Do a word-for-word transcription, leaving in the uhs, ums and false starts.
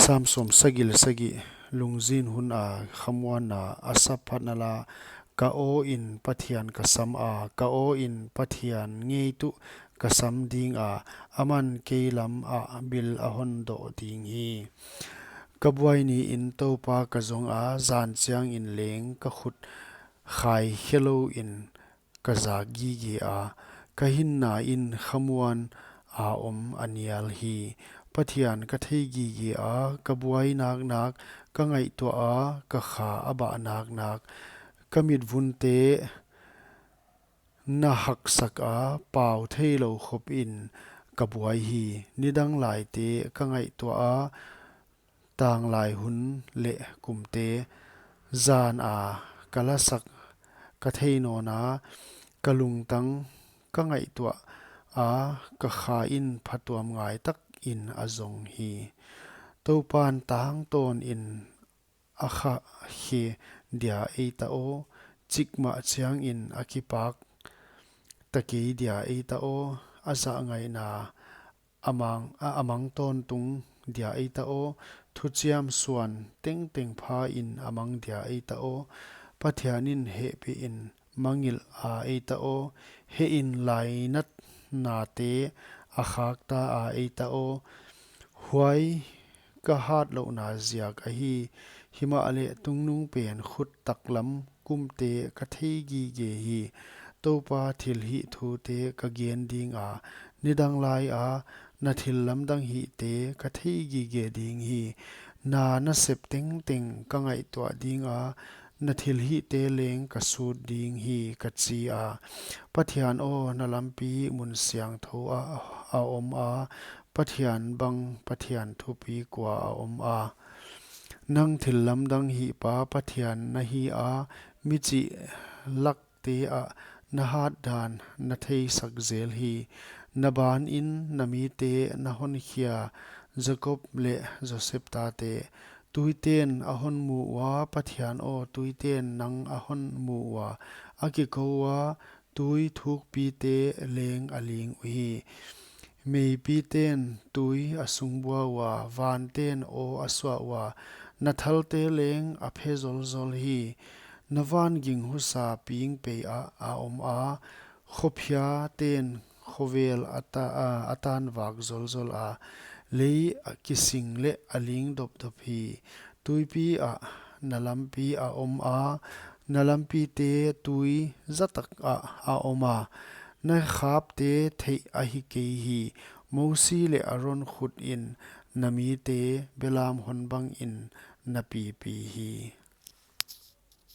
Sam sawmsagih leh sagih. Lungzin hun a khamuanna. Asaph phatna la. Ka aw in Pathian ka sam a, ka aw in Pathian ngei tuh ka sam ding a, aman kei lam ah bil a hon doh ding hi. Ka buai ni in Toupa ka zong a, zan chiang in leng ka khut khaikhe lou in ka zak gige a, ka hinna in khamuan a om a nial hi. Pathian ka thei gige a, ka buai naknak, ka ngaihtuah a, ka kha a bah naknak, ka mitvunte na haksak a, pau theilou khop in ka buai hi. Nidang laite ka ngaihtuah a, tanglai hun leh kumte, zan a ka lasak ka thei nawn a, ka lungtang ka ngaihtuah a, ka kha in phatuam ngai tak in a zong hi. Toupan tangtawn in a khahkhe dia ei ta aw, chikmah chiang in a kipak ta kei dia ei ta aw, a zahngaihna a mang, a, a mang tawntung dia ei ta aw, thuchiam suan tengteng pha in a mang dia ei ta aw. Pathian in hehpih in mangngilh a ei ta aw, heh in lainatnate a khakta a ei ta aw. Huai ka hatlouhna ziak ahi, himahleh tungnungpen khut taklam kumte ka thei gige hi. Toupa thilhih thute ka gen ding a, nidang lai a na thillamdang hihte ka thei gige ding hi. Na nasep tengteng ka ngaihtuah ding a, na thilhihte leng ka sut ding hi, ka chi a. Pathian aw, na lampi mun siangthou ah a om a, Pathian bang Pathian thupi kua a om a? Nang thillamdang hihpa Pathian na hi a, mi chih lakte ah na hatdan na theisak zel hi. Na ban in na mite na honkhia, Jakob leh Joseph tate. Tuiten a hon mu ua, Pathian aw, tuiten nang a hon mu ua, a kikou ua, tui thukpite leng a ling uhi. Meipiten tui a sungbua ua, vanten aw a suah ua, na thalte leng a phe zolzol hi. Na van ging husa ping pei ah a om a, khophiaten khovel a ta, a, a tanvak zolzol a, lei a kising leh a ling dopdop hi. Tuipi ah na lampi a om a, na lampite tui zatak ah a om a, na khapte theih ahi kei hi. Mosi leh Aron khut in na mite belam hon bang in na pipi hi.